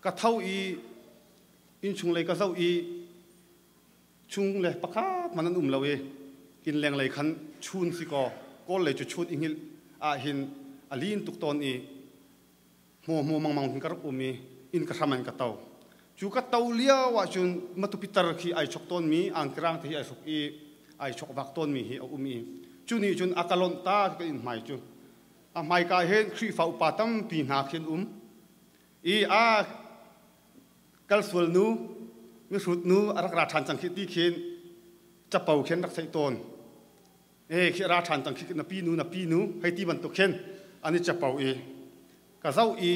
Ka tho i innchung lei ka zoh i chung le pakhat man an um lo i innleng lei khan chun si kaw kawl lei cu chun i hngilh ah hin a lin tuk tawn i hmaw hmaw mangmang hin ka rak um i inn ka hram in ka to. Cu ka to lio ahcun Matupi tar khi ai chok tawnmi angkirang te hi ai hruk i ai chok vak tawnmi hi a um i cu nih cun a ka lonh ta ka inn hmai cu a hmaika hin Khrihfa upa tampi hna khi an um i a kalsual nu mihrut nu a rak ra ṭhan cang khi ti khin capo khin rak theih tawn e khi ra ṭhan cang khi na pi nu na pi nu hei ti bantuk khin an i capo i ka zoh i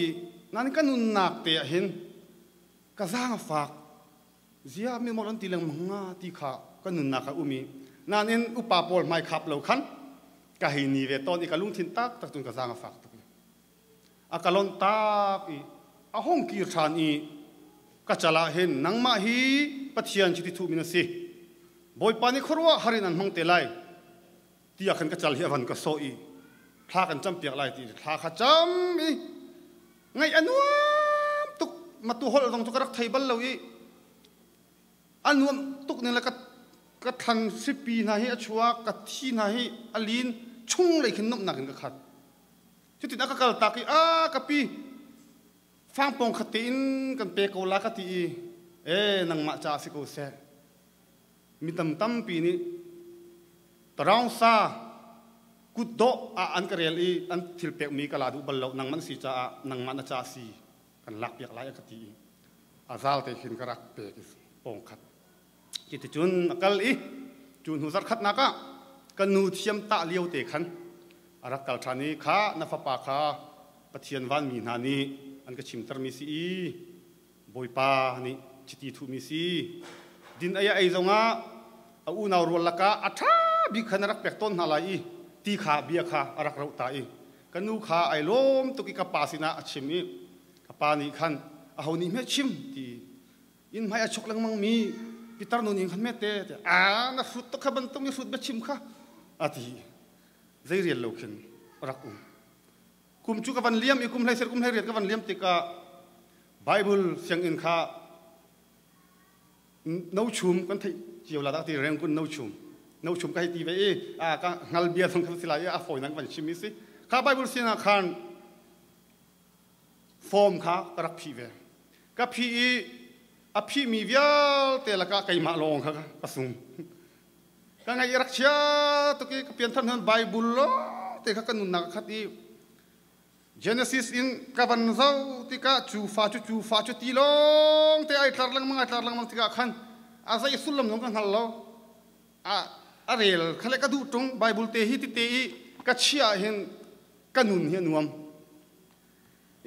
nan ka nunnak te ah hin ka zaang a fak zia mi mol an ti lengmang nga ti kha ka nunnak a um i nain upa pawl hmai khap lo khan ka hei ni ve tawn i ka lungthin tak tak cun ka zaang a fak tuk. A ka lonh tak i a hung kir ṭhan i ka cal ah hin nangmah hi Pathian chiti thuhmi na si. Bawipa nih khuaruah har in an hmang te lai tiah khan ka cal hi a van ka sawh i thla kan campiak lai ti thla kha cam i ngaih a nuam tuk. Matu holh zong cu ka rak thei bal lo i a nuam tuk ning le ka ka thlan sipi hna hi a chuak, ka thi hna hi a lin, chung lei khin nuamhnak in ka khat. Cutin a ka kaltak i a ka pi fangpawng khat tein kan pe ko la ka ti i e nangmah ca si ko seh. Mi tam tampi nih taraung sa kutdawh ah an ka rel i an thil pekmi ka la duh bal lo, nangmah na si caah nangmah na ca si kan lak piak lai a ka ti i a zal te khin ka rak pek i pawng khat. Cuticun a kal i cu hnu zarhkhatnak ah ka nu thiam tah lio te khan a rak kal ṭhan i kha na fapa kha Pathian vanmi hna nih an ka chimtermi si i Bawipa nih chiti thuhmi si din ei a ei zongah a unau rual lakah a ṭha bik kha na rak pek tawn hna lai i ti kha bia kha a rak roh ta i ka nu kha ai lawm tuk i ka pa sinah a chim i ka pa nih khan aho nih hme chim ti inn hmai a chok lengmang mi pitar nu ning khan mete te a na hrut to kha bantuk mi hrut biachim kha a ti zei rial lo khin rak um kum cu ka van liam i kum hlei ser kum hlei riat ka van liam tikah Bible sianginn kha no chum kan theih cio la dak ti reng kun no chum no chum ka hei ti ve i a ka ngal bia thong kha si lai i a fawi nang van chim i si kha Bible siang ah khan form kha ka rak phih ve. Ka phih i a phihmi vialte lakah keimah lawng kha ka sung. Ka ngaih i rak chia tuk i ka pianthar hnu Bible lawng te kha ka nunnak a khat i Genesis in ka van zoh tikah cu fa cu cu fa cu ti lawng te ai tlar lengmang ai tlar lengmang tikah khan a zei sullam zong ka hngal lo. A a rel kha le ka duh ṭung Bible te hi tite i ka chiah ah hin ka nun hi a nuam.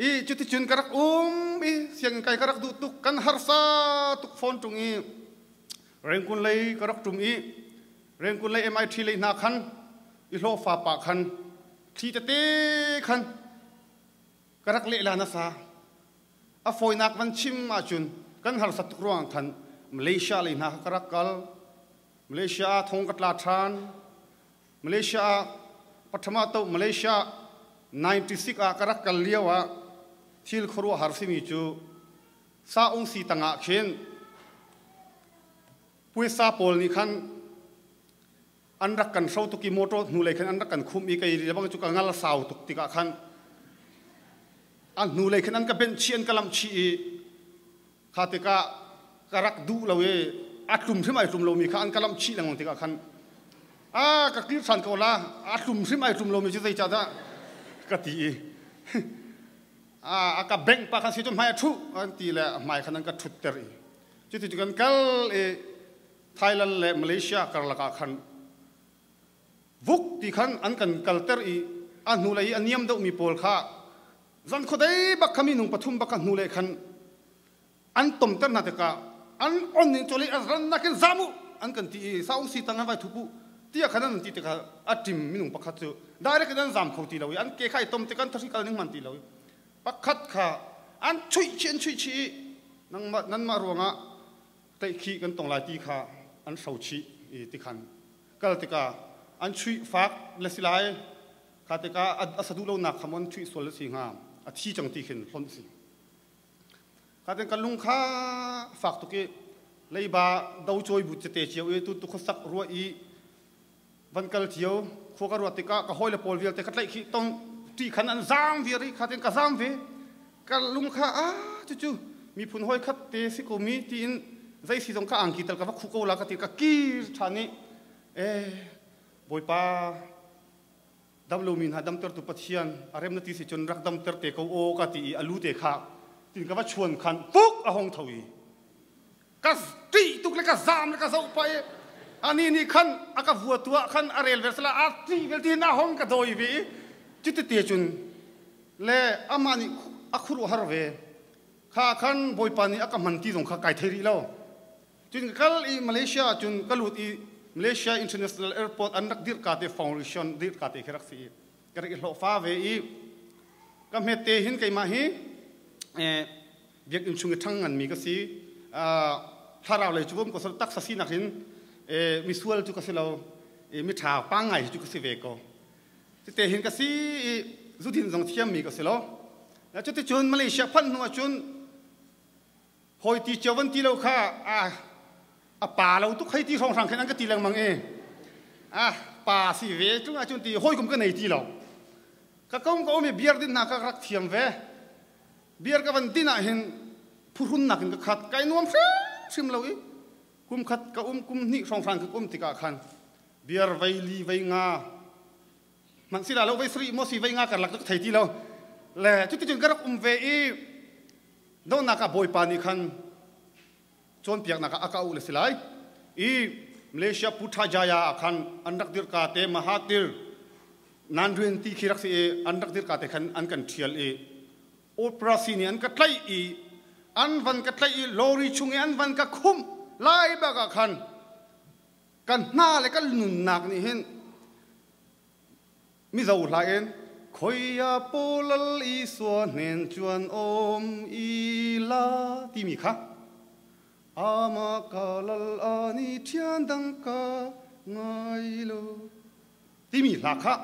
I cuticun ka rak um i sianginn kai ka rak duh tuk, kan harsa tuk fawn ṭung i Rengkun lei ka rak ṭum i Rengkun lei MIT lei hna khan i hlawhfa pah khan thli tete khan ka rak lehla nasa. A fawinak van chim ahcun kan harsat tuk ruangah khan Malaysia lei hna kha ka rak kal. Malaysia ah thong ka tla ṭhan. Malaysia ah pathama to Malaysia 96 ah ka rak kal lio ah thil khuaruahhar simi cu saung si tangah khin puaisa pawl nih khan an rak kan hro tuk i motor hnulei khan an rak kan khumh i kei lebang cu ka ngal sau tuk tikah khan a hnulei khan an ka benh chih an ka lamh chih i kha tikah ka rak duh lo i a tlum hrim ai tlum lomi kha an ka lamh chih lengmang tikah khan a ka kir ṭhan ko la, a tlum hrim ai tlum lomi cu zeicahdah ka ti i a ka bengh pa khan si cu hmai a ṭhu an ti le a hmai khan an ka ṭhutter i cuti cu kan kal i Thailand le Malaysia karlak ah khan vuk ti khan an kan kalter i a hnulei i a niam deuhmi pawl kha zan khuadei bak kha minung pathum bak kha hnulei khan an tomter hna tikah an on in chawleh a rannak in zam u an kan ti i saung si tang an vai thup u tiah khan an ti tikah a ṭim minung pakhat cu direct in an zam kho ti lo i an ke kha i tom tik an thasi kal ning man ti lo i pakhat kha an chuih chih an chuih chih i nangmah nanmah ruangah tlaihkhih kan tong lai ti kha an hro chih i tikhan kal tikah an chuih fak le si lai kha tikah a saduh lonak kha mon chuih sual a si hnga a thi cang ti khin hlonh si. Kha ten kan lung kha fak tuk i leiba do cawi bu tete cio i tu tu khuasak ruah i van kal cio khua ka ruat tikah ka hawile pawl vialte ka tlaih khi tong ṭi khan an zaam viar i kha ten ka zaam ve. Ka lung kha a cucu miphun hawi khat te si ko mi tiin zei si zong ka angki tal ka va khu ko la ka ti, ka kir ṭhan i e Bawipa, dam lomi hna damtertu Pathian, a rem na ti si cun rak damter te ko aw ka ti i a lu te kha tin ka va chuan khan puk a hong tho i ka ṭih tuk le ka zaam le ka zoh pah i ani nih khan a ka vua tu ah khan a rel vel sala a ṭih vel ti na hong ka dawi ve i cuti te cun le amah nih a khuaruahhar ve kha khan Bawipa nih a ka hman ti zong kha kai thei rih lo. Cun ka kal i Malaysia ah cun ka lut i Malaysia International Airport an rak dirh ka te, foundation dirh ka te khi rak si i ka rak i hlawhfa ve i ka hmet te hin keimah hi biakinn chung i ṭhang nganmi ka si. Thlarau lei cu vom ko taksa sinak in misual cu ka si lo, miṭha pangai hi cu ka si ve ko. Tete hin ka si i zudin zong thiammi ka si lo. Cuticun Malaysia phanh hnu ahcun hawi ti cio van ti lo kha a pa lo tuk hei ti hrawnghrang khin an ka ti lengmang i a pa si ve tung ahcun ti hawikom ka nei ti lo. Ka kom ka um i beer din hna ka rak thiam ve. Beer ka van din ah hin phuhrunnak in ka khat, kai nuam hrimhrim lo i kum khat ka um, kum hnih hrawnghrang ka um tikah khan beer vei li vei nga hmanh si la lo, vei sarih maw si, vei nga karlak cu ka thei ti lo le cuticun ka rak um ve i donghnak ah Bawipa nih khan cawnpiaknak ah a ka auh le si lai i Malaysia Putrajaya ah khan an rak dirka te Mahathir nan rian ti khi rak si i an rak dirka te khan an kan ṭhial i operasi nih an ka tlaih i an van ka tlaih i lorry chung i an van ka khumh lai bak ah khan kan hna le kan nunnak nih hin Mizo hla in Khoia polal Isua hnen chuan om ila timi kha ama ka lal ani thian dang ka ngai lo timi hla kha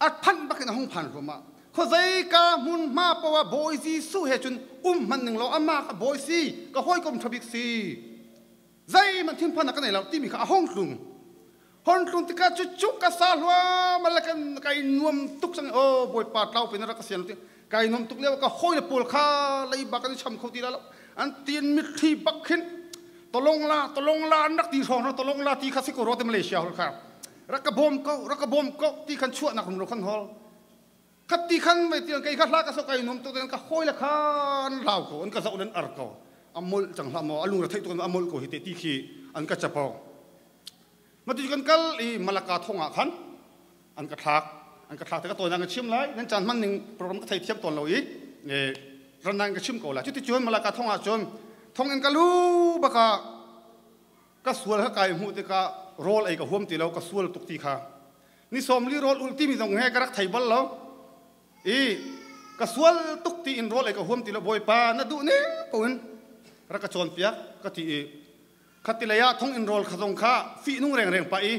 a phanh bakin a hung phan hluahmah. Khuazei ka hmun hma poah Bawi Jesuh he cun um hman ning law amah ka bawi si, ka hawikom ṭha bik si, zeihmanh thinphan ka nei lo timi kha a hung tlung. Hon tlung tikah cucu ka sa hluam le kan kai nuam tuk sang. O Bawipa, tlau pe na rak ka sian ti kai nuam tuk lio ka hawi le pawl kha leiba kan i cham kho ti la lo an tin mitthli bak khin tolong la, tolong la an rak ti hrawng. Tolong la ti kha si ko ro te Malaysia hol kha rak ka bawm ko, rak ka bawm ko ti khan chuahnak rum ro khan hol khat ti khan ve ti kei kha hla ka so kai nuam tuk. Ka hawi le khan lau ko an ka zoh len ar ko amol chang hla mo alung ra thei tuk amol ko hi te ti khi an ka chapo. Matu kan kal i Malaka thong ah khan an ka thlak. An ka thlak te ka tawinak ka chim lai, nan caan hman ning program ka thei thiam tawn lo i rannak in ka chim ko lai. Cuti cun Malaka thong ah cun thong in ka lu baka ka sual kha kai hmuh tikah rawl ei ka huam ti lo, ka sual tuk ti kha ni 40 rawl ul timi zong he ka rak thei bal lo i ka sual tuk ti in rawl ei ka huam ti lo. Bawipa, na duh ning po in rak ka cawnpiak ka ti i khati lei ah thong in rawl kha zong kha fih nung rengreng pa i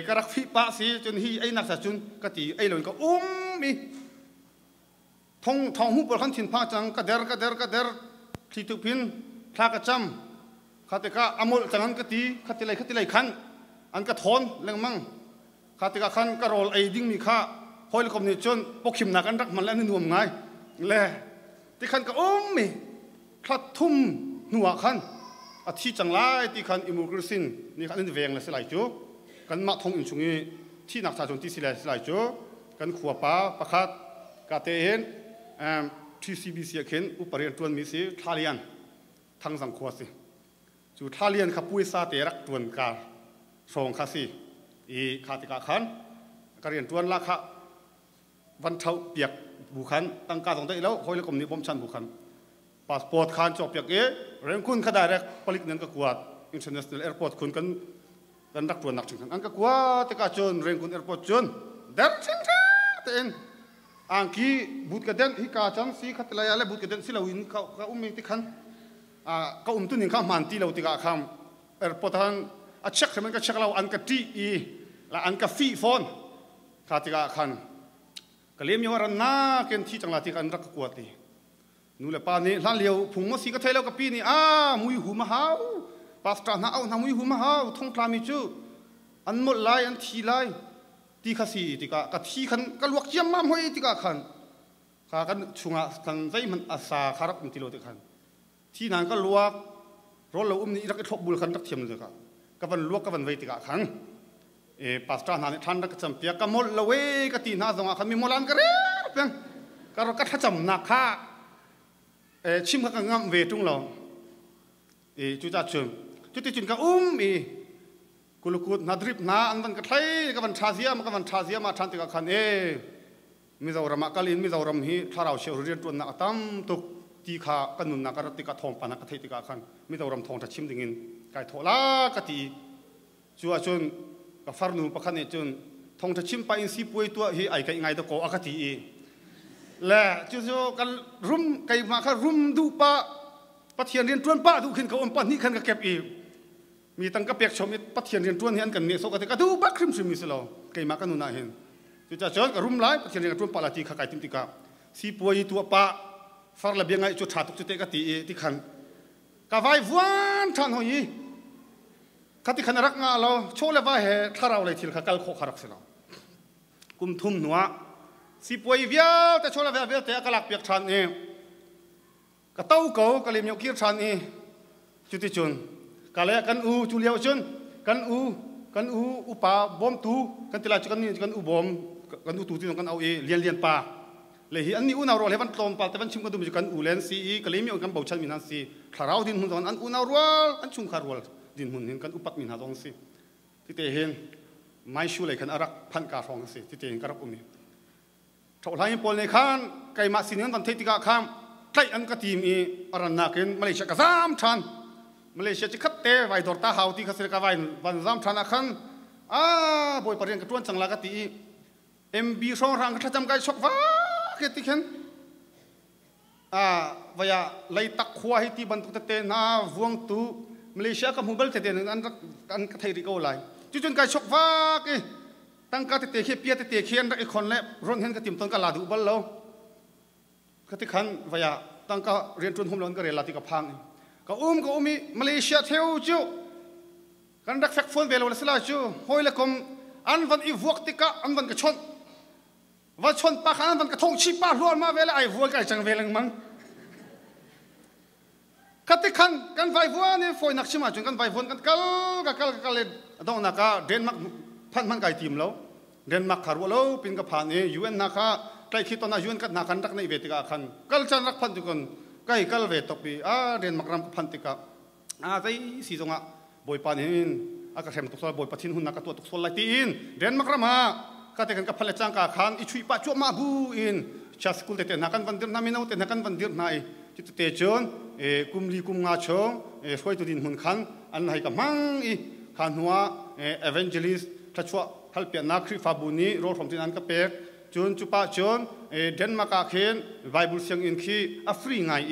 ka rak fih pa si cun hi ei nak sa cun ka ti ei lo in ka um i thong thong hu pawl khan thin phang cang. Ka der, ka der, ka der thli tu phin thla ka cam kha te ka amol cang an ka ti. Khati lei, khati lei khan an ka thawn lengmang. Kha tikah khan ka rawl ei dingmi kha hawikom nih cun pawkhimnak an rak hman le an i nuam ngai le ti khan ka um i thla thum hnu ah khan a thi cang lai ti khan immigration nih khan an veng le si lai cu, kanmah thong inn chung i thihnak cha cun ti si lai si lai cu, kan khua pa pakhat ka te hin TCBC ah khin upa rian ṭuanmi si, Thlalian Thangzang khua si cu. Thlalian kha puaisa te rak ṭuan ka hrawng kha si i kha tikah khan ka rian ṭuan la kha van ṭho piak bu khan tangka zong daih lo, hawi le kom nih bawmchan bu khan passport khan cawk piak i Rangoon kha direct palik nan ka kuat. International airport khun kan kan rak ṭuannak ṭhing khan an ka kuat tikah cun Rangoon airport cun der ṭhing tein angki but ka den hi ka cang si khat lai le but ka den si lo in ka um ti khan ka um tu ning kha hmaan ti lo tikah khan airport han a check hrim an ka check lo, an ka ṭih i la an ka fih fawn. Kha tikah khan ka lem yo ran na ken thi chang la ti kan rak ka kuat i. Nu le pa nih hlan lio phung maw si ka thei lo, ka pi nih a mui hu ma hau, pastor hna au hna mui hu ma hau, thongtla mi cu an molh lai, an thi lai ti kha si tikah ka thi khan ka luak ciammam hoi tikah khan kha kan chungah kan zeihmanh a sa kha rak um ti lo ti khan thi nan ka luak rawl lo um nih rak i thlop bul khan rak thiam lo tikah ka van luak ka van vei tikah khan e pastor hna nih thlan rak ka campiak. Ka molh lo e ka ti hna zongah khan mi molan ka rel peng ka ka thlacamnak kha e chim kha ka ngamh ve tung lo e. Cuca cun cuti cun ka um i kulukut hna drip hna an van ka thlai, ka van tha ziam, ka van tha ziam ah than tikah khan e Mizoram ah kal in Mizoram hi thlarau cheu rianṭuannak a tam tuk ti kha ka nunnak a rat tikah, thawngpang ka theih tikah khan Mizoram thawngṭha chim dingin kai thawh la ka ti. Cu ahcun ka farnu pakhat nih cun thawngṭha chim pah in sipuai tuah hi ai kaih ngai dakaw a ka ti i le cu cu kan rum keimah kha rum duh pah, Pathian rian ṭuan pah duh khin ka um, pahnih khan ka kep i mi tang ka pek chom i Pathian rian ṭuan hi an kan nehsawh ka ti, ka duh bak hrimhrim mi si lo keimah ka nun ah hin. Cucaah cun ka rum lai, Pathian rian ka ṭuan pah lai ti kha kai tim tikah sipuai tuah pah far le bia ngaih cu ṭha tuk cu te ka ti i ti khan ka vai vuan ṭhan hoi i khati khan a rak ngah lo. Chaw le va he thlarau lei thil kha kal khawh kha rak si lo. Kum thum hnuah sipuai vialte, chaw le va vialte a ka lak piak ṭhan i ka to ko, ka lem kir ṭhan i cuticun ka le kan u, cu lio cun kan u upa bawmtu kan ti lai cu, kan kan u bawm, kan u tu ti kan au i Lian Lian pa le hi an ni unau rual he van tlawmpal te van chim kan dum cu kan u len si i ka lemi kan bochan mi hna si. Thlarau din hmun zong an unau rual, an chungkhar rual din hmun hin kan upat mi hna zong si. Tite hin Maishu lei khan arak phanh ka hrawng si. Tite hin ka rak um i Thohlain pawl nih khan keimah sin an van theih tikah khan tlaih an ka tim i a rannak in Malaysia ka zam ṭhan. Malaysia ci khat te vai dor ta hau ti kha sir ka vai van zam ṭhan ah khan a Bawipa rian ka ṭuan cang la ka ti i MB hrawnghrang ka thlacam kai chok va ke ti khin a vaya Leitak khua hi ti bantuk tete hna Vuangtu Malaysia ka hmu bal tete an rak an ka thei rih ko lai. Cucun kai chok vak i tangka tete khi, pia tete khi an rak i khon le ron hen ka tim ton, ka la duh bal lo. Ka ti khan vaya tangka rianṭuan hum lo ka rel la ti ka phang i ka um ka um i Malaysia theu cu kan rak fek fawn ve lo la sila cu hawi le kom an van i vuak tikah an van ka chawnh, va chawnh pa khan an van ka thong chih pa hluar ma ve le ai vual kai cang ve lengmang. Khati khan kan vaivuan i fawinak chim ahcun kan vaivuan kan kal ka kal ka kal i donghnak ah Denmark phanh hmanh kai tim lo. Denmark kha ruah lo pin ka phan i UN hna kha tlaihkhih ton ah UN kat hna khan rak neih ve tikah khan kal caan rak phanh tikun kai kal ve tok i a Denmark ram ka phanh tikah a zei si zongah Bawipa nih hin a ka hrem tuk sual, Bawipa thin hunnak ka tuah tuk sual lai tiin Denmark ram ah ka te kan ka phal le cangka khan i chuih pah cuahmah bu in chia school tete hna kan van dirh hna, mino te hna kan van dirh hna i cuti cun kum li kum nga chung hruaitu din hmun khan an hei ka hmang i kha hnuah evangelist thlachuah halpiahnak Khrihfabu nih rawlhrawm tin an ka pek. Cun cupa cun Denmark ah khin Bible sianginn khi a free ngai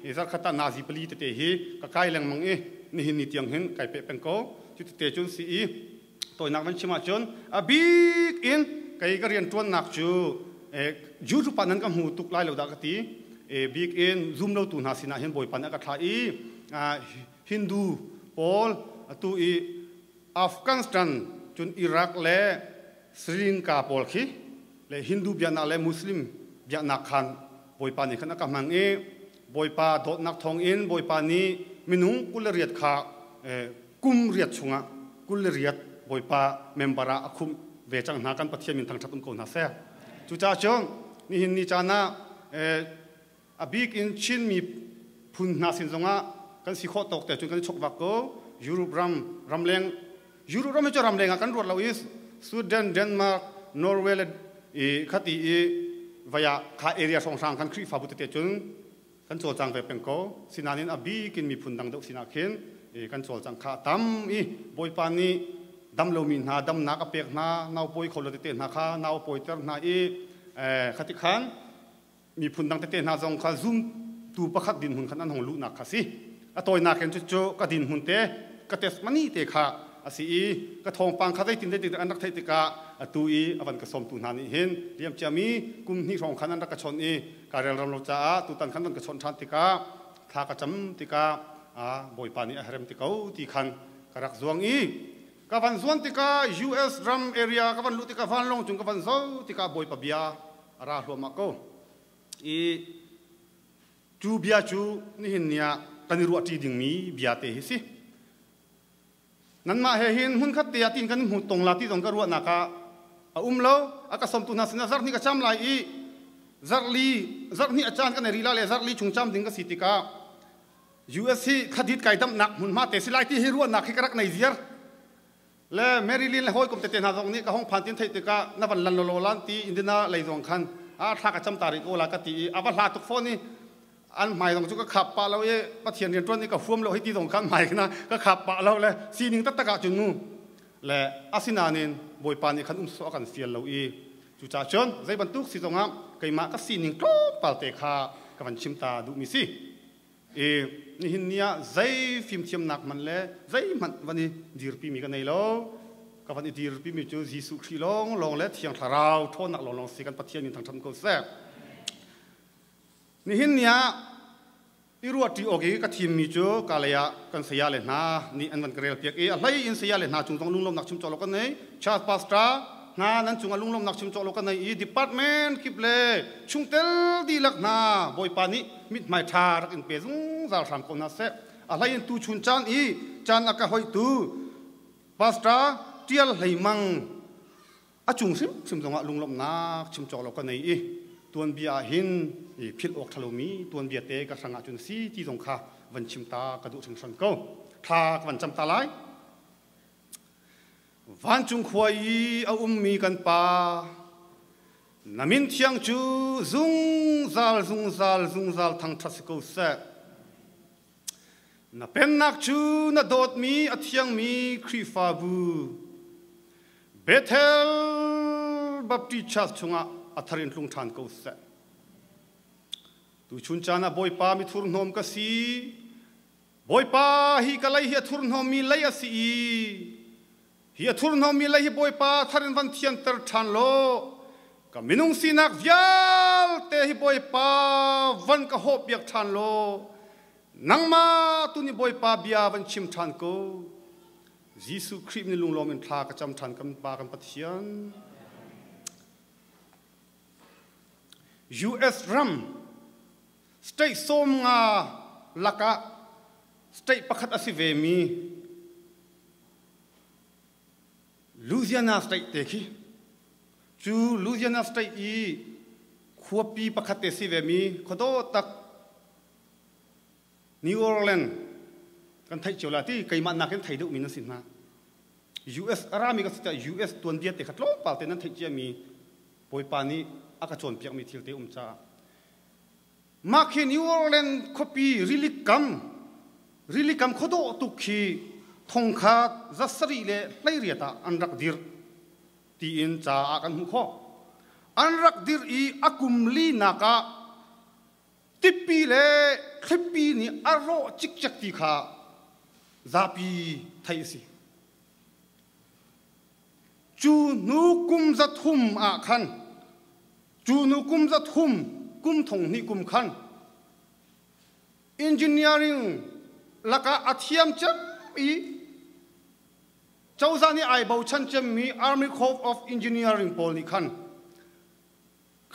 i zarkhat ah nazi pali tete hi ka kai lengmang i nihin ni tiang hin kai peh peng ko. Cu tete cun si i tawinak van chim ahcun a bik in kei ka rian ṭuannak cu YouTube ah nan ka hmu tuk lai lo dah ka ti. Bik in zum lo tu hna sinah hin Bawipa nih a ka thlah i Hindu pawl atu i Afghanistan cun Iraq le Sri Lanka pawl khi le Hindu biaknak le Muslim biaknak khan Bawipa nih khan a ka hmang i Bawipa dawtnak thawngin Bawipa nih minung 28 kha kum riat chungah 28 Bawipa member ah a khumh ve cang hna. Kan Pathian min thangṭhat um ko hna seh. Cucaah cun nihin ni caan ah a bik in Chin miphun hna sin zongah kan si khawh tawk te cun kan i chokvak ko. Europe ram, ramleng, Europe ram hi cu ramleng ah kan ruat lo i Sweden, Denmark, Norway le i khati i vaya kha area hrawnghrang kan Khrihfabu tete cun kan cawlcang ve peng ko. Sinain a bik in miphun dang deuh sinah khin kan cawlcang kha a tam i Bawipa nih dam lomi hna damnak a pek hna, nau pawi kho lo tete hna kha nau a pawiter hna i khati khan miphun dang tete hna zong kha zumtu pakhat dinhmun khan an hong luhnak kha si. A tawinak in cucu ka dinhmun te, ka testimony te kha a si i ka thawngpang kha zeitin zeitin an rak theih tikah atu i a van ka sawmtu hna nih hin liamciami kum hnih hrawng khan an rak ka chawnh i ka relram lo caah tutan khan van ka chawnh ṭhan tikah thla ka cam tikah Bawipa nih a herem ti ko ti khan ka rak zuang i ka van zuan tikah US ram area ka van luh tikah vanlawng cung ka van zo tikah Bawipa bia a ra hluahmah ko i cu bia cu nihin ni ah kan i ruahṭi dingmi bia te hi si. Nanmah he hin hmunkhat te ah tin kan hmu tong la ti zong ka ruahnak ah a um lo. A ka sawmtu hna sinah zarh hnih ka cam lai i zarh li zarh hnih a caan kan ei rih la le zarh li chung cam ding ka si tikah US hi thladit kai damnak hmunhma te si lai ti hi ruahnak hi ka rak nei ziar. Le Marilyn le hawikom tete hna zong nih ka hong phan tin theih tikah na van lan lolo lan ti Indiana lei zong khan a thla ka cam ta rih ko la ka ti i a va hla tuk fawn i an hmai zong cu ka khap pah lo i Pathian rian ṭuan i ka huam lo hi ti zong khan hmai na ka khap pah lo le sining taktak ah cun nu le asinain Bawipa nih khan um sawh a kan fial lo i cucaah cun zei bantuk si zongah keimah ka sining tlawmpal te kha ka van chim ta duhmi si. I nihin ni ah zei fimthiamnak hmanh le zeihmanh van i dirpimi ka nei lo. Ka van i dirpimi cu Jesuh Khrih lawnglawng le Thiang Thlarau ṭhawnnak lawnglawng si kan Pathian min thangṭhat ko seh. Nihin ni ah i ruahṭi awk i ka thimmi cu kalay ah kan saya le hna nih an van ka relpiak i a hlei in saya le hna cung zong lunglawmhnak chim cawk lo kan nei. Church pastor hna nan cungah lunglawmhnak chim cawk lo kan nei i department kip le chungtel dihlak hna Bawipa nih mithmai ṭha rak in pe zungzal hram ko hna seh. A hlei in tuchun caan i caan a ka hoihtu Pastor Ṭial Hlei Mang a cung hrimhrim zongah lunglawmhnak chim cawk lo ka nei i tuanbia ah hin i philh awk ṭhalomi tuanbia te ka hrang ahcun si ti zong kha van chim ta ka duh hringhran ko. Thla ka van cam ta lai. Vancung khua i a ummi kan Pa, na min thiang cu zungzal zungzal zungzal thangṭhat si ko seh. Na pennak cu na dawtmi a thiangmi Khrihfabu Bethel Baptist Church chungah a thar in tlung ṭhan ko seh. Tuchun caan ah Bawipa mi thurhnawm ka si. Bawipa, hi ka lei hi a thurhnawmmi lei a si i hi a thurhnawmmi lei hi Bawipa thar in van thianter ṭhan law ka minung sinak vialte hi Bawipa van ka hawhpiak ṭhan law nangmah tu nih Bawipa bia van chim ṭhan ko. Jesuh Khrih min lunglawm in thla ka cam ṭhan kan Pa kan Pathian. US ram State 50 lakah state pakhat a si vemi Louisiana state te khi cu Louisiana state i khuapi pakhat te si vemi khuadawh tak New Orleans kan theih cio la ti keimah nakin thei deuhmi nan si hna. US a rami ka si caah US tuanbia te kha tlawmpal te nan theih ciami Bawipa nih a ka cawnpiakmi thil te um caah mah khi New Orleans khuapi rili kam khuadawh tuk khi 1738 ah an rak dirh tiin ca ah kan hmuh khawh. An rak dirh i a kum linak ah tipi le thlipi nih a rawh cikcek ti kha zapi theih a si. Cu hnu kum 300 ah khan cu hnu kum 300 kum 2000 kum khan engineering lakah a thiam cem i cozah nih ai bochan cemmi Army Corps of Engineering pawl nih khan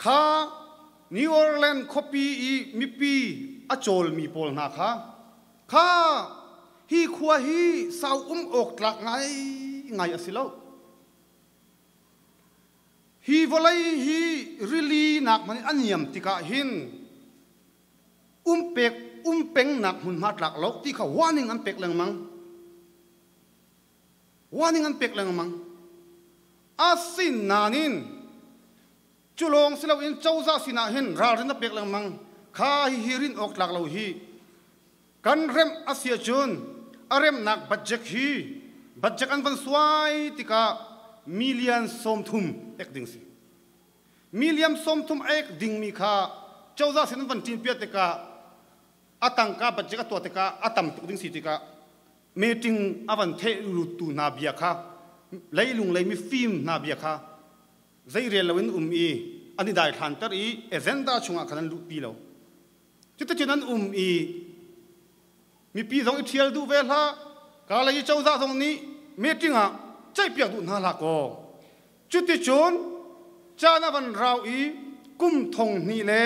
kha New Orleans khuapi i mipi a cawlmi pawl hna kha kha hi khua hi sau um awk tlak ngai ngai a si lo. Hi vawlei hi rili nak hmanh in a niam tikah hin umpek umpengnak hmunhma tlak lo ti kha warning an pek lengmang. Warning an pek lengmang. Asinain cu lawng si loin cozah sinah hin ralrin a pek lengmang. Kha hihi rin awk tlak lo hi kan remh a si ahcun a remnak budget hi budget an van suai tikah million 30 ek ding si. Million 30 ek dingmi kha cozah sin an van ṭin piak tikah a tangka budget a tuah tikah a tam tuk ding si tikah Meeting a van theh luttu hna bia kha leilung lei mifim hna bia kha zeirel loin um i an i daithlanter i agenda chungah khan an luhpi lo. Cuticun an um i mipi zong i ṭhial duh ve hlah, Kalay i cozah zong nih meeting ah ceihpiak duh hna hlah kaw. Cuticun caan a van rau i kum thong hnih le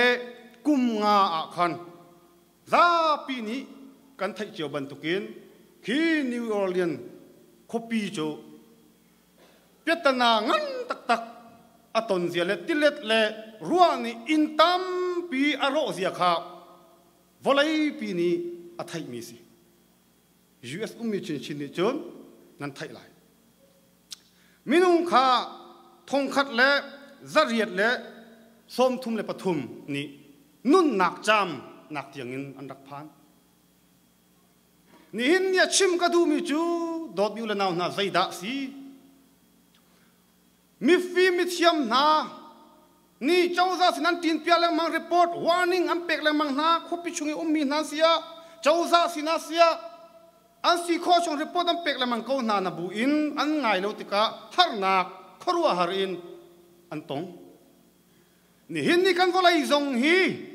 kum nga ah khan zapi nih kan theih cio bantukin khi New Orleans khuapi cu piattana ngan taktak a ton zia le tilet le ruah nih inn tampi a rawh zia kha vawleipi nih a theihmi si. US ummi chinchin nih cun nan theih lai. Minung kha thongkhat le zariat le 33 nih nunnak caam nak tiangin an rak phan. Nihin ni a chim ka duhmi cu dawtmi u le nau hna zeidah si? Mifim mithiam hna ni cozah sin an ṭinpiak lengmang report warning an pek lengmang hna khuapi chung i ummi hna siah cozah sinah siah an si khawh chung report an pek lengmang ko hna na bu in an ngai lo tikah harnak khuaruahhar in an tong. Nihin ni kan vawlei zong hi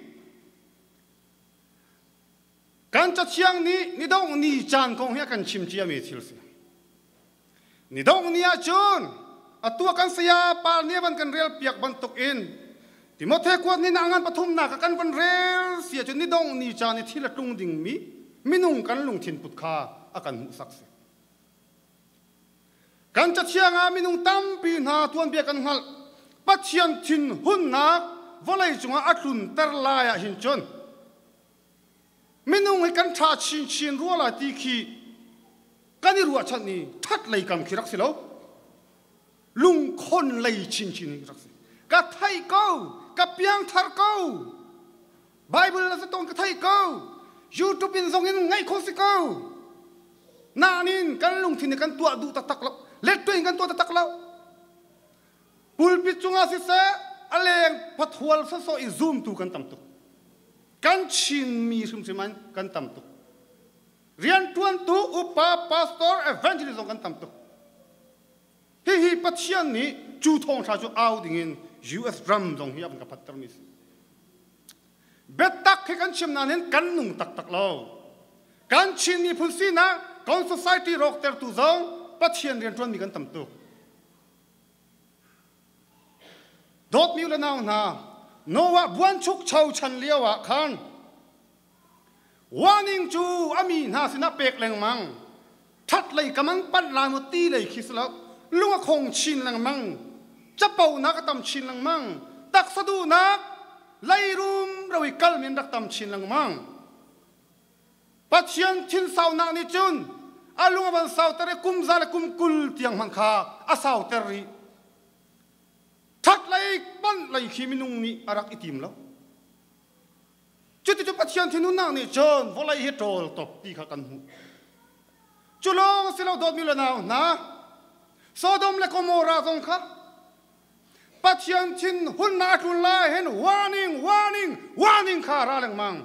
Kan Cathiang nih ni dongh ni caan kong hi a kan chim ciami thil si. Ni dongh ni ahcun atu ah kan saya pa nih van kan rel piak bantuk in Timothe kuat ni na ngan pathumnak ah kan van rel si ahcun ni dongh ni caan i thil a tlung dingmi minung kan lungthin put kha a kan hmuhsak si. Kan Cathiang ah minung tampi hna tuanbia kan hngalh. Pathian thinhunnak vawlei cungah a tlunter lai ah hin cun Minung hi kan ṭha chinchin rua lai ti khi kan i ruahchan i ṭhat lei kam khi rak si lo. Lungkhon lei chinchin hi rak si. Ka theih ko, ka piangthar ko. Bible na tawn ka theih ko. YouTube in zong in ngaih khawh si ko. Nain kan lungthin nih kan tuah duh taktak lo. Let in kan tuah taktak lo. Pulpit cungah siseh, a leng pathual sawsawh i zumtu kan tam tuk. Kan Chinmi hrimhrim an kan tam tuk. Rianṭuantu upa, pastor, evangelist zong kan tam tuk. Hihi Pathian nih cu thawngṭha cu au dingin US ram zong hi a van ka phattermi si. Biatak hi kan chim nain hin kan nung taktak lo. Kan Chin miphun sinak, kan society rawktertu zong Pathian rianṭuanmi kan tam tuk. Dawtmi u le nau hna, Noah buanchukcho chan lio ah khan warning cu a mi hna sinah pek lengmang. Ṭhat lei ka mang panh lai maw ti lei khi si lo. Lung a khong chin lengmang. Caponak a tam chin lengmang. Taksa duhnak leirum ro i kal men rak tam chin lengmang. Pathian thinsaunak nih cun a lung a van sauter i kum za le kum 20 tiang hmanh kha a sauter rih. Ṭhat lei panh lei khi minung nih a rak i tim lo. Cuticun Pathian thinhunnak nih cun vawlei hi ṭawl top ti kha kan hmuh. Cu lawng si lo dawtmi le nau hna, Sodom le Gomorrah zong kha Pathian thinhunnak a tlun lai hin warning, warning, warning kha ra lengmang.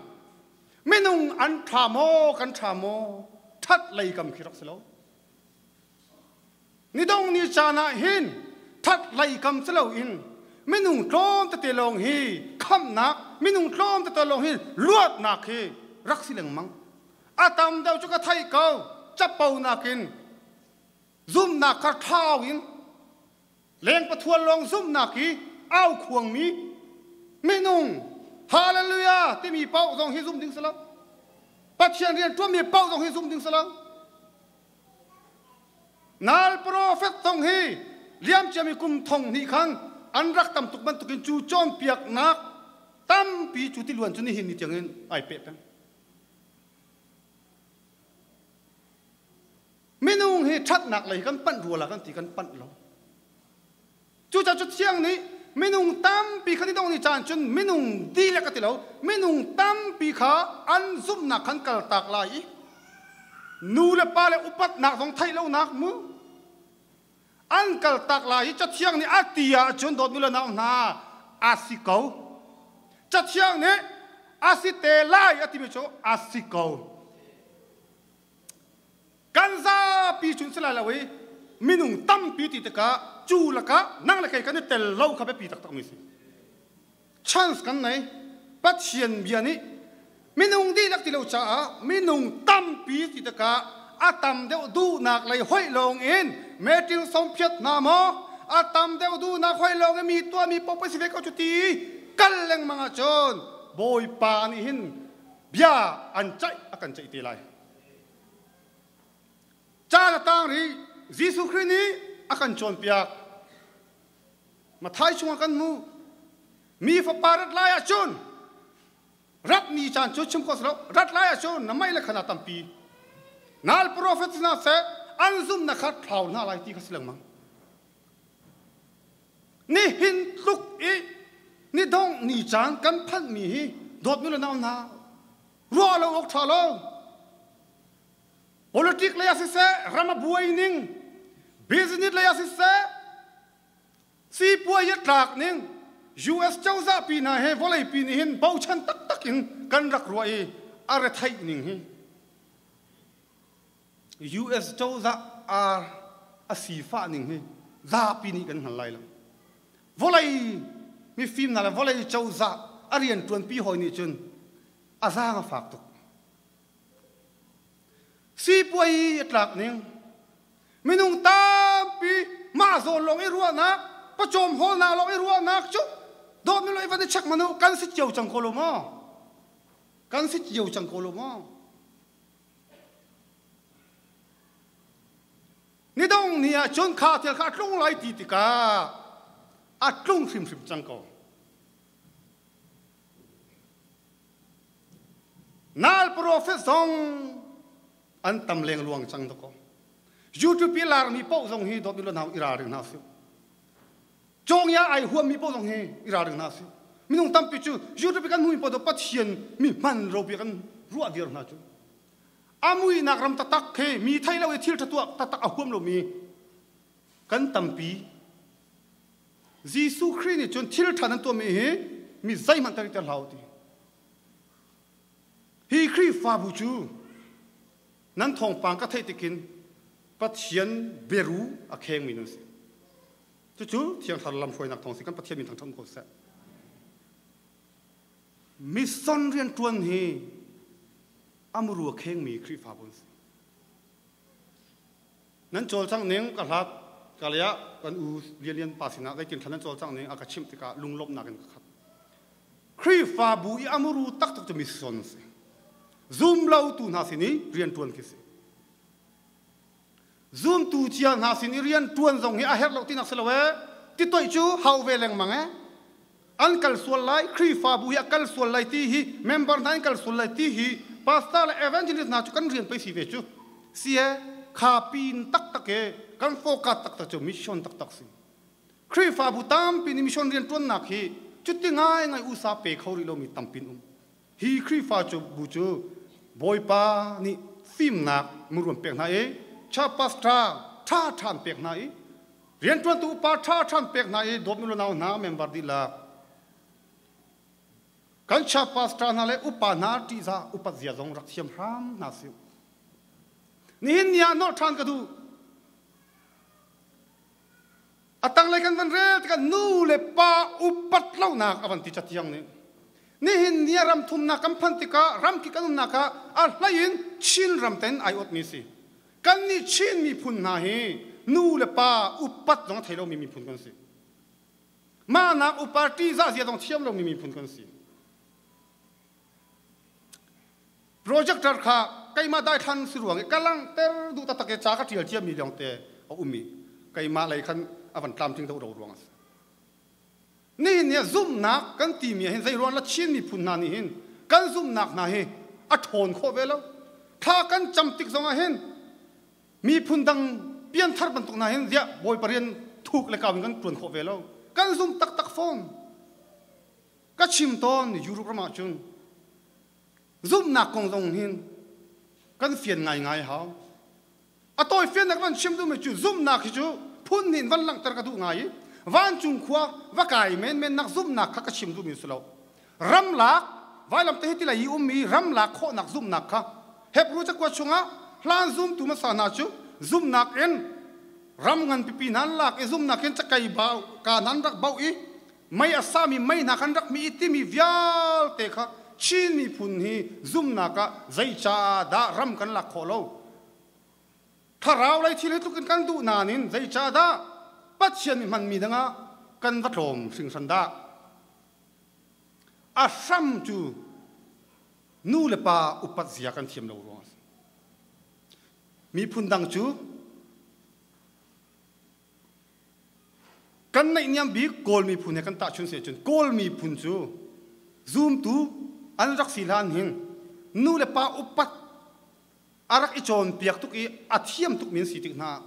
Minung an ṭha maw, kan ṭha maw? Ṭhat lei kam khi rak si lo. Nidong ni caan ah hin ṭhat lei kam si loin minung tlawm tete lawng hi khamhnak, minung tlawm tete lawng hi luatnak hi rak si lengmang. A tam deuh cu ka theih ko, capo nakin zumhnak kha ṭhau in Leng pathual lawng zumhnak hi au khuangmi minung hallelujah timi paoh zong hi zum ding si lo. Pathian rian ṭuanmi paoh zong hi zum ding si lo. Nal prophet zong hi liamciami kum thong hnih khan an rak tam tuk bantukin cu cawnpiaknak tampi cu tiluan cu nihin ni tiangin ai peh peng. Minung hi ṭhatnak lei kan panh rua la kan ti kan panh lo. Cucaah cu thiang nih minung tampi kha ni dong ni caan cun minung dihlak ka ti lo minung tampi kha an zumhnak khan kaltak lai i nu le pa le upatnak zong theih lonak mu an kaltak lai i cathiang nih a ti ahcun dawtmi le nau hna a si ko cathiang nih a si te lai a timi cu a si ko. Kan zapi chun si lai lo i minung tampi ti tikah cu lakah nang le kei kan i tel lo kha biapi taktak mi si. Chance kan nei. Pathian bia nih minung dihlak ti lo caah minung tampi ti tikah a tam deuh duhnak lei hoih lawng in meeting sawmphiat hna maw a tam deuh duhnak hoih lawng in mi tuahmi paoh si ve ko cu ti kal lengmang ahcun Bawipa nih hin bia an ceih a kan ceih te lai. Caan a tang rih Jesuh Khrih nih a kan cawnpiak. Mathai chungah kan hmuh. Mi fapa rat lai ahcun rat ni caan cu chim ko lo rat lai ahcun na mei le khana tampi nal prophet hna seh an zumnak kha thlau hna lai ti kha si lengmang nihin tluk i ni dongh ni caan kan phanh mi hi dawtmi le nau hna ruah lo awk ṭha lo politic lei ah siseh ram a buai ning business lei ah siseh sipuai a tlak ning US cozah pi hna he vawlei pi nih hin bochan taktak in kan rak ruah i a retheih ning hi US cozah a sifah ning hi zapi nih kan hngal lai lo. Vawlei mifim hna le vawlei cozah a rian ṭuanpi hawi nih cun a zaang a fak tuk. Sipuai a tlak ning minung tampi mah zawn lawng i ruahnak pawcawm hawlnak lawng i ruahnak cu dawtmi lo i van i check manu kan si cio cang ko lo maw? Kan si cio cang ko lo maw? Nidong ni ah cun kha thil kha a tlung lai ti tikah a tlung hrimhrim cang ko. Nal profet zong an tam lengluang cang dakaw. YouTube i larmi paoh zong hi dawt lo hna i ralring hna usih. Cawngya ai huammi paoh zong hi i ralring hna usih. Minung tampi cu YouTube i kan hmuhmi paoh Pathian mi hman ropi kan ruah viar hna cu. A muihnak ram taktak khi mi thei lo i thil ṭha tuah taktak a huam lomi kan tampi. Jesuh Khrih nih cun thil ṭha nan tuahmi hi mi zeihmanh ter ter hlah u ti. Hi Khrihfabu cu nan thawngpang ka theih tikin Pathian biaru a khengmi nan si. Cucu Thiang Thlarau lamhruainak thawng si kan Pathian min thangṭhat ko seh. Mission rianṭuan hi a muru a khengmi Khrihfabu an si. Nan cawlcangh ning ka hlat ka lei ah kan u Lian Lian pa sinah zeitin thlan nan cawlcangh ning a ka chimh tikah lunglawmhnak in ka khat. Khrihfabu i a muru taktak cu mission a si. Zum lotu hna sin i rianṭuan khi si. Zumtu cia hna sin i rianṭuan zong hi a herh lo tinak si lo ee. Titoih cu hau ve lengmang ee. An kal sual lai, Khrihfabu hi a kal sual lai ti hi, member hna an kal sual lai ti hi pastor le evangelist hna cu kan rian pei si ve cu. Si ee, kha pin taktak ee, kan focus taktak cu mission taktak si. Khrihfabu tampi nih mission rianṭuannak hi cuti ngaingai usa pe kho rih lomi tampi an um. Hi Khrihfa cu bu cu Bawipa nih fimnak muruan pek hna i cha pastor ṭha ṭha an pek hna i rianṭuantu upa ṭha ṭha an pek hna i dawtmi nau hna member dihlak kan cha pastor hna le upa hna ṭihzah upat zia zong rak thiam hram hna sih. Nihin ni ah nolh ṭhan ka duh. A tanglei kan van rel tikah nu le pa upat lonak a van ti cathiang nih. Nihin ni ah ram thumnak kan phanh tikah ramkip kan umnak ah a hlei in Chin ram ten ai awtmi si. Kannih Chin miphun hna hi nu le pa upat zong a thei lomi miphun kan si. Mah nak upa ṭihzah zia zong thiam lomi miphun kan si. Projector kha keimah daithlan si ruang i ka langhter duh taktak i ca ka ṭial ciami lawngte a um i keimah lei khan a van tlamtling deuh ro ruang a si. Nihin ni ah zumhnak kan timi ah hin zei ruang la Chin miphun hna nih hin kan zumhnak hna hi a ṭhawn khawh ve lo. Thla kan cam tik zongah hin miphun dang pianthar bantuk hna hin ziah Bawipa rian thuk le kau in kan ṭuan khawh ve lo. Kan zum taktak fawn. Ka chim tawn Europe ram ah cun Zumhnak kong zong hin kan fian ngaingai hau. A tawi fiannak van chim duhmi cu zumhnak hi cu phun hnih in van langhter ka duh ngai i vancung khua va kai menmen nak zumhnak kha ka chim duhmi si lo. Ramlak vailam te hi tilei i ummi ramlak khawhnak zumhnak kha Hebrew cakuat chungah Hlan zumtu hmasa hna cu zumhnak in ram nganpipi hna an lak i zumhnak in cakei bau ka hna an rak bauh i mei a sami mei hna khan rak mi i timi vialte kha Chin miphun hi zumhnak ah zeicah dah ram kan lak khawh lo? Thlarau lei thil hi tluk in kan duh nain zeicah dah Pathian nih hmanmi dangah kan va tlawm hringhran dah? A hram cu nu le pa upat zia kan thiam lo ruangah a si. Miphun dang cu kan naihniam bik Kawl miphun he kan tahchun si ahcun Kawl miphun cu zumtu an rak si hlan hin nu le pa upat a rak i cawnpiak tuk i a thiam tukmi an si tik hna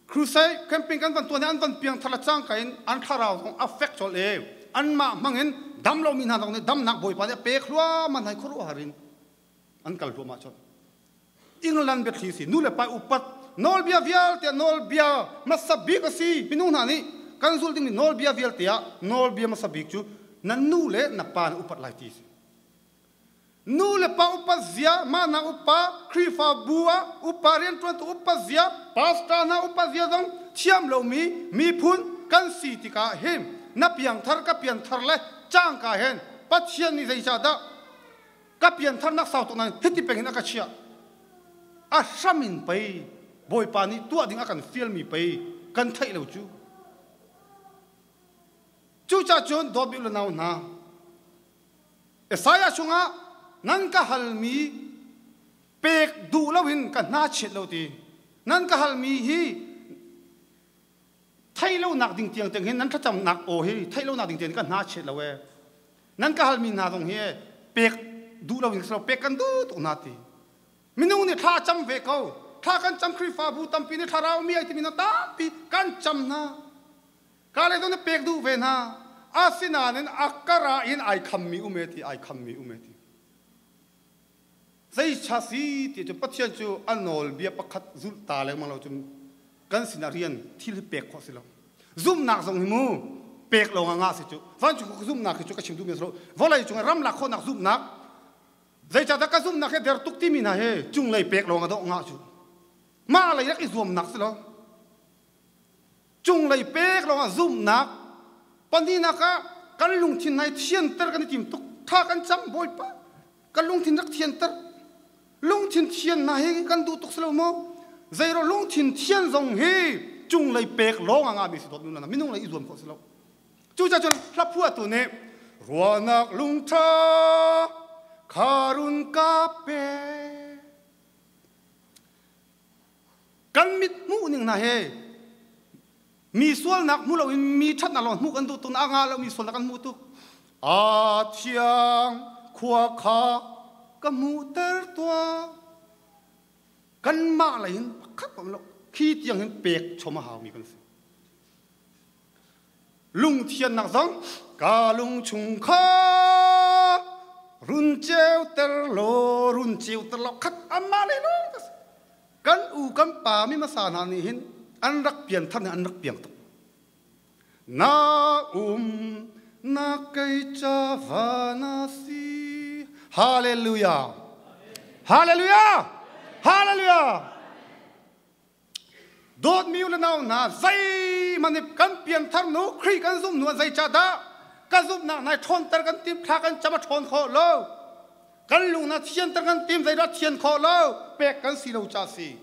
crusade camping kan van tuan i an van piang thar le cangka in an thlarau zong a fek colh i anmah hmang in dam lomi hna zong nih damnak Bawipa nih a pek hluahmah hna i khuaruahhar in an kal hluahmah colh. England biathli si nu le pa upat nawlbia vialte nawlbia hmasa bik a si. Minung hna nih kan zulh dingmi nawlbia vialte ah nawlbia hmasa bik cu na nu le na pa na upat lai ti si. Nu le pa upat zia, mahnak upa, Khrihfabu ah upa rianṭuantu upat zia, pastor hna upat zia zong thiam lomi miphun kan si tikah hin na piangthar ka pianthar le cangka hen Pathian nih zeicahdah ka piantharnak sau tuk nain hiti peng in a ka chiah? A hram in pei Bawipa nih tuah ding a kan fialmi pei kan theih lo cu. Cucaah cun dawt u le nau hna, Isaiah chungah nan ka halmi pek duh loin ka hna chiat lo ti. Nan ka halmi hi theih lonak ding tiang tiang hin nan thlacamnak aw hi theih lonak ding tiang ka hna chiat lo ee. Nan ka halmi hna zong hi pek duh loin ka pek kan duh tuk hna ti. Minung nih thla cam ve ko. Thla kan cam. Khrihfabu tampi nih thlarau mi ai timi hna tampi kan cam hna. Ka le zong na pek duh ve hna. Asinain a kar ah hin ai khammi um e ti, ai khammi um e ti. Zeicha si ti cu Pathian cu a nawlbia pakhat zulh ta lengmang lo cun kan sinah rian thil hi pek khawh si lo. Zumhnak zong hi mu pek lo nga si cu. Vancung zumhnak hi cu ka chim duhmi a si lo. Vawlei cung ram lak khawhnak zumhnak, zeicahdah ka zumhnak hi der tuk timi hna hi cunglei pek lawng a dawh ngah cu. Mah lei rak i zuamnak si lo. Cunglei pek lawngah zumhnak. Pahnihnak ah kan lungthin nai thianter kan i tim tuk. Tha kan cam, Bawipa kan lungthin rak thianter. Lungthin thian hna hi kan duh tuk si lo maw? Zeiro lungthin thian zong hi cunglei pek lawng ah ngahmi si dawt nu minung lei i zuam khawh si lo. Cucaah cun hlaphuahtu nih ruahnak lungtha kha run ka pe. Kan mit hmuh ning hna he mi sualnak hmu loin mi ṭhatnak lawng hmuh kan duh tuk. A nga lo mi sualnak kan hmuh tuk. A thiang khua kha ka hmuhter tuah. Kanmah lei in pakhat pom lo khi tiang hin pek chom a haumi kan si. Lungthiannak zong ka lung chung kha run ceuter law, run ceuter law khat amah le lawng kan u kan pa mi hmasa hna nih hin an rak pian thar nih an rak piang tuk. Na um na kei ca va na si. Hallelujah, hallelujah, hallelujah. Dawtmi u le nau hna, zeihmanh nih kan pianthar nu Khrih kan zumh hnu ah zeicahdah ka zumhnak nai ṭhawnter kan tim, thla kan cam a ṭhawn khawh lo? Kan lung na thianter kan tim, zeidah thian khawh lo? Pek kan si lo ca si.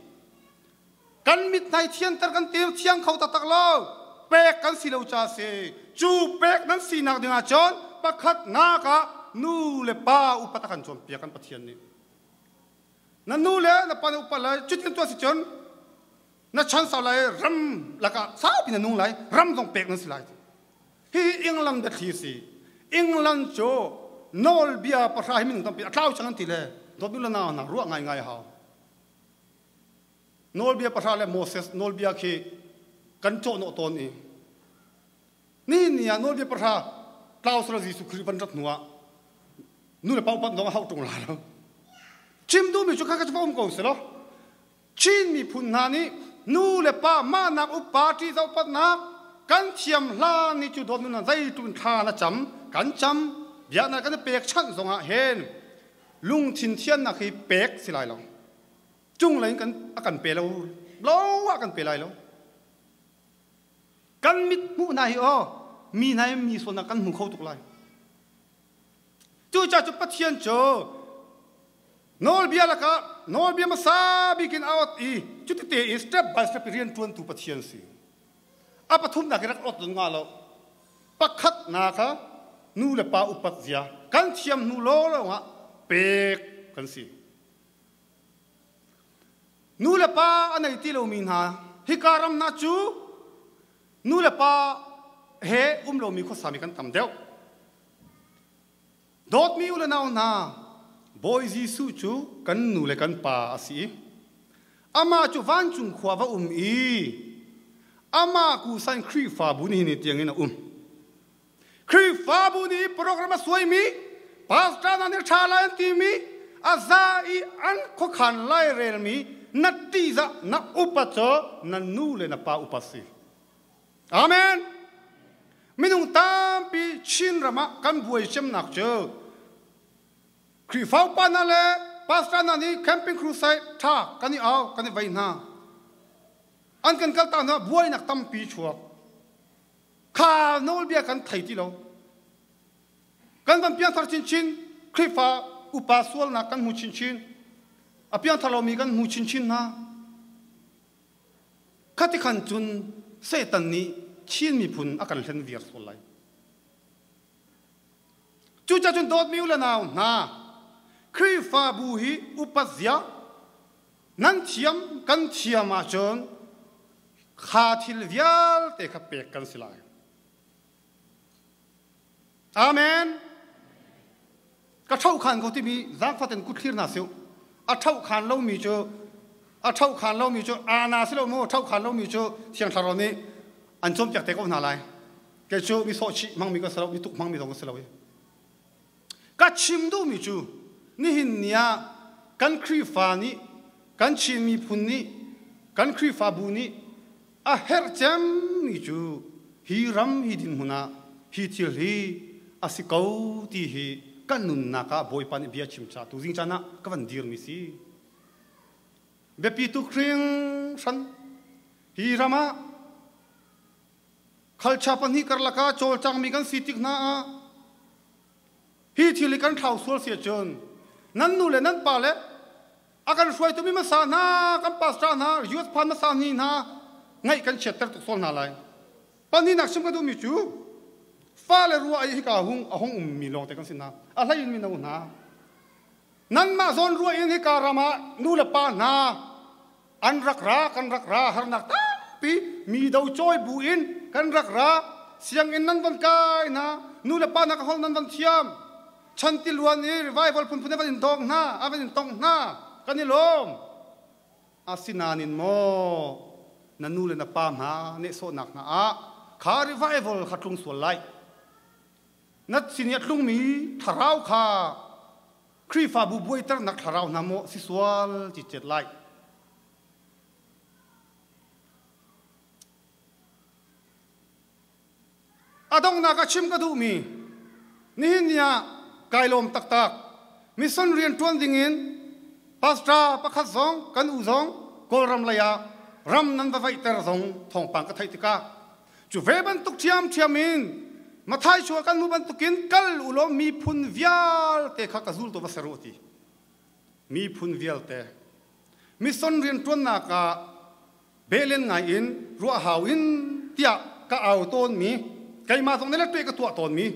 Kan mit nai thianter kan tim, thiang kho taktak lo. Pek kan si lo ca si. Cu pek nan sinak dingah cun pakhatnak ah nu le pa upat a kan cawnpiak kan Pathian nih. Na nu le na pa na upa lai. Cutin tuah si cun na chan sau lai, ram lakah saupi na nung lai, ram zong pek nan si lai. Hi England biathli si. England cu nawlbia pahra hi minung tampi a tlau cang an ti le dawt nu le nau hna, ruah ngaingai a hau. Nawlbia pahra le Moses nawlbia khi kan cawhnawh tawn i nihin ni ah nawlbia pahra tlau sala Jesuh Khrih van rat hnu ah nu le pa upat zong a hauh ṭung la lo. Chim duhmi cu kha ka um ko si lo. Chin miphun hna nih nu le pa mahnak upa ṭi zohpatnak kan thiam hlan ni cu dawt nun zeitun thla na cam kan cam bia na kan pek chanh zongah hen lungthin thiannak hi pek si lai lo. Cunglei in kan a kan pe lo lo ah kan pe lai lo. Kan mit hmuh hna hi aw mi hna hi mi sualnak kan hmu kho tuk lai. Cucaah cu Pathian cu nawlbia lakah nawlbia hmasa bik in a ot i cuti in step by step rian ṭuantu Pathian si. A pathumnak i rak ot zong nga lo. Pakhatnak kha nu le pa upat zia kan thiam hnu lawlaw ah pek kan si. Nu le pa a nei ti lomi hna hika ram hna cu nu le pa he um lomi khuasami kan tam deuh. Dawtmi u le nau hna, Bawi Jesuh cu kan nu le kan pa a si i amah cu vancung khua va um i amah kusan Khrihfabu nihin ni tiangin a um. Khrihfabu nih program a suaimi pastor hna nih ṭha lai an timi a za i an khuakhan lairelmi na ṭihzah na upat cu na nu le na pa upat si. Amen. Minung tampi Chin ram ah kan buai cemnak cu Khrihfa upa hna le pastor hna nih camping crusade ṭha kan i au kan i vei hna. An kan kaltak hna buainak tampi chuak. Kha nawlbia kan thei ti lo. Kan van piangthar chinchin, Khrihfa upa sualnak kan hmu chinchin, a piangthar lomi kan hmu chinchin hna. Khati khan cun Satan nih Chin miphun a kan hlen viar sual lai. Cucaah cun dawtmi u le nau hna, Khrihfabu hi upat zia nan thiam kan thiam ahcun kha thil vialte kha pek kan si lai. Amen. Ka ṭhohkhan ko timi zaangfah tein kut thlir hna sih. A ṭhohkhan lomi cu a ṭhohkhan lomi cu ana si lo maw ṭhohkhan lomi cu Thiang Thlarau nih an cawnpiak te ko hna lai. Kei cu mi sawhchih hmangmi ka si lo, mi tuk hmangmi zong ka si lo i. Ka chim duhmi cu nihin ni ah kan Khrihfa nih kan Chin miphun nih kan Khrihfabu nih a herh cemmi cu hi ram hi dinhmun ah hi thil hi a si ko ti hi kan nunnak ah Bawipa nih bia chim ca tuzing caan ah ka van dirmi si. Biapi tuk hringhran hi ram ah Khalcha pahnih karlak ah cawlcangmi kan si tik hna ah hi thil hi kan thlau sual si ahcun nan nu le nan pa le a kan hruaitu mi hmasa hna kan pastor hna youth phan hmasa ni hna ngaih kan chiatter tuk sual hna lai. Pahnihnak chim ka duhmi cu fale rua i hika hung a hung ummi lawngte kan si hna. A hlei in mino hna nanmah zawn rua in hika ram ah nu le pa hna an rak ra kan rak ra harnak tampi mi do cawi bu in kan rak ra sianginn nan van kai hna nu le pa nak hol nan van thiam chan tiluan i revival phunphun van in dong hna a van in tong hna kan i lawm asinain maw na nu le na pa hna nehsawhnak hna ah kha revival kha tlung sual lai na sin i a tlungmi thlarau kha Khrihfabu buaiternak thlarau hna maw si sual citcet lai. A donghnak ah chim ka duhmi nihin ni ah kai lawm taktak. Mission rian ṭuan dingin pastor pakhat zong kan u zong Kawlram lei ah ram nan va vaihter zong thawngpang ka theih tikah Cu ve bantuk ṭhiamṭhiam in Mathai chuah kan hmuh bantukin kal u law miphun vialte kha ka zultu va ser u ti. Miphun vialte. Mission rianṭuannak ah belen ngai in ruah hau in tiah ka au tawnmi keimah zong nih le ka tuah tawnmi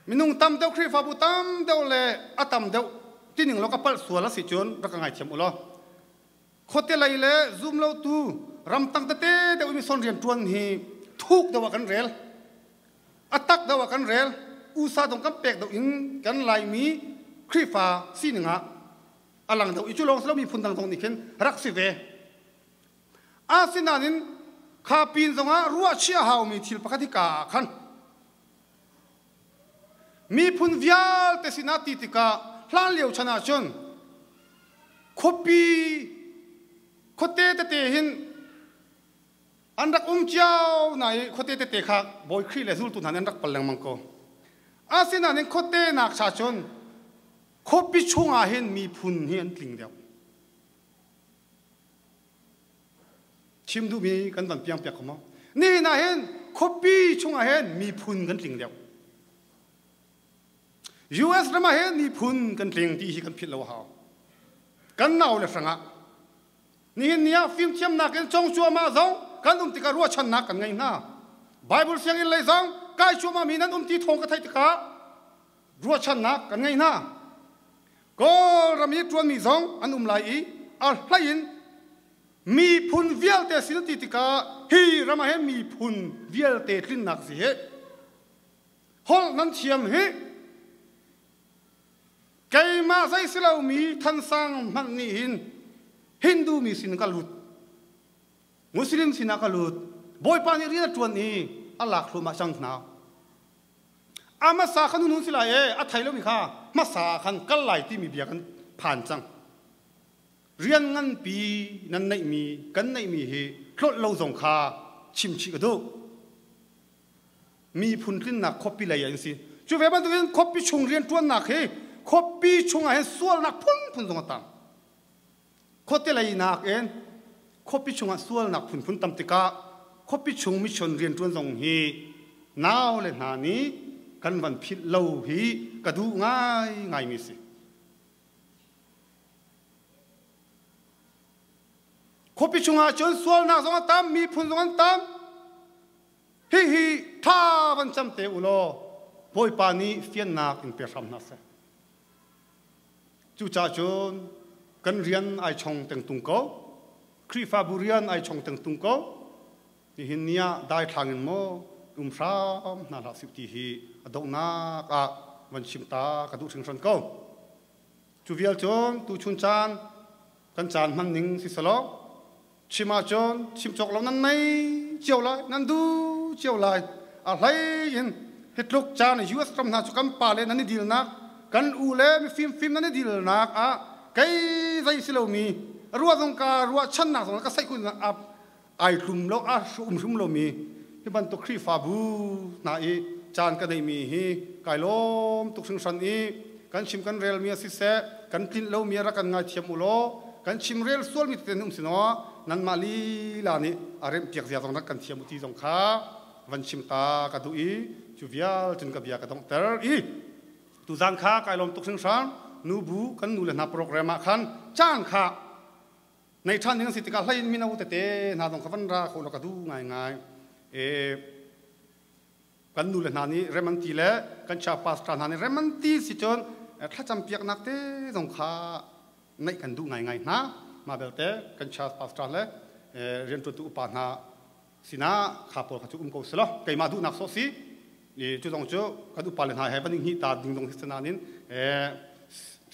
minung tam deuh Khrihfabu tam deuh le a tam deuh tining lo ka palh sual a si cun rak ka ngaithiam u law Khuate lei le zumlotu ramtang tete deuh mission rian ṭuan hi thuk deuh ah kan rel. A tak deuh ah kan rel. USA dong kan pek deuh in kan Laimi Khrihfa sining ah a lang deuh i cu lawng si lo miphun dang zong nih khin rak si ve. Asinain kha pin zongah ruahchih a haumi thil pakhat hi ka ah khan miphun vialte sinah ti tikah hlanlio chan ah cun khuapi khuate tete hin an rak um cio na i khuate tete kha Bawi Khrih le zultu hna nih an rak pal lengmang ko. Asinain khuate nak cha cun khuapi chungah hin miphun hi an tling deuh. Chim duhmi kan van piang piak ko maw? Nihin ah hin khuapi chungah hin miphun kan tling deuh. US ram ah hin miphun kan tling ti hi kan philh lo a hau. Kan nau le hrangah nihin ni ah fimthiamnak in cong cuahmah zong kan um tikah ruahchannak kan ngei hna. Bible sianginn lei zong kai cuahmah mi nan um ti thawng ka theih tikah ruahchannak kan ngei hna. Kawlram i ṭuanmi zong an um lai i a hlei in miphun vialte sin ti tikah hi ram ah hin miphun vialte tlinnak si hi holh nan thiam hi keimah zei si lomi thansang hmanh nih hin Hindu mi sin ka lut Muslim sinah ka lut Bawipa nih rian a ṭuan i a lak thluahmah cang hna. A hmasa khan nun si lai e a thei lomi kha hmasa khan kal lai timi bia kan phan cang. Rian nganpi nan neihmi kan neihmi hi tlolh lo zong kha chim chih ka duh. Miphun tlinnak khuapi lei an si. Cu ve bantukin khuapi chung rian ṭuannak hi khuapi chung ah hin sualnak phunphun zong a tam. Khuate lei nakin khuapi chungah sualnak phunphun tam tikah khuapi chung mission rianṭuan zong hi nau le hna nih kan van philh lo hi ka duh ngaingaimi si. Khuapi chungah cun sualnak zong a tam, miphun zong an tam. Hihi ṭha van cam te u law Bawipa nih fiannak in pe hram hna seh. Cucaah cun kan rian ai chong tengtung ko. Khrihfabu rian ai chong tengtung ko. Nihin ni ah daithlang in maw um hram hna hlah sih ti hi a donghnak ah van chim ta ka duh hringhran ko. Cu vial cun tuchun caan kan caan hman ning si selaw chim ahcun chim cawk lo nan nei cio lai nan duh cio lai a hlei in hitluk caan US ram hna cu kan pa le nan i dilnak kan u le mifim fim nan i dilnak ah kei zei si lomi ruah zong ka ruahchannak zong ka saih kun ai tlum lo a um hrim lomi hi bantuk Khrihfabu hna i caan ka neihmi hi kai lawm tuk hringhran i kan chim kan relmi a siseh kan tlinh lomi rak kan ngaithiam u law kan chim rel sualmi tete um sinaw nanmah lila nih a remh piak zia zong rak kan thiam u ti zong kha van chim ta ka duh i cu vial cun ka bia ka donghter i tuzan kha kai lawm tuk hringhran nubu kan nu le hna program ah khan caan kha nei ṭhan ding an si tikah hlei in mino tete hna zong kha van ra kho law ka duh ngaingai. E, kan nu le hna nih rem an ti le kan cha pastor hna nih rem an ti si cun thlacam piaknak te zong kha neih kan duh ngaingai hna. Mah belte kan cha pastor le rianṭuantu upa hna sinah kha pawl kha cu um ko selaw keimah duhnak sawh si cu zong cu kan upa le hna he van i hnih ta ding zong si nain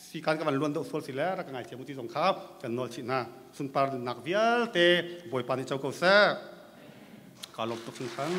sikan ka van luan deuh sual si le rak ka ngaithiam u ti zong kha kan nawl chih hna. Sunpar nak vialte Bawipa nih co ko seh. Ka lawm tuk hringhran.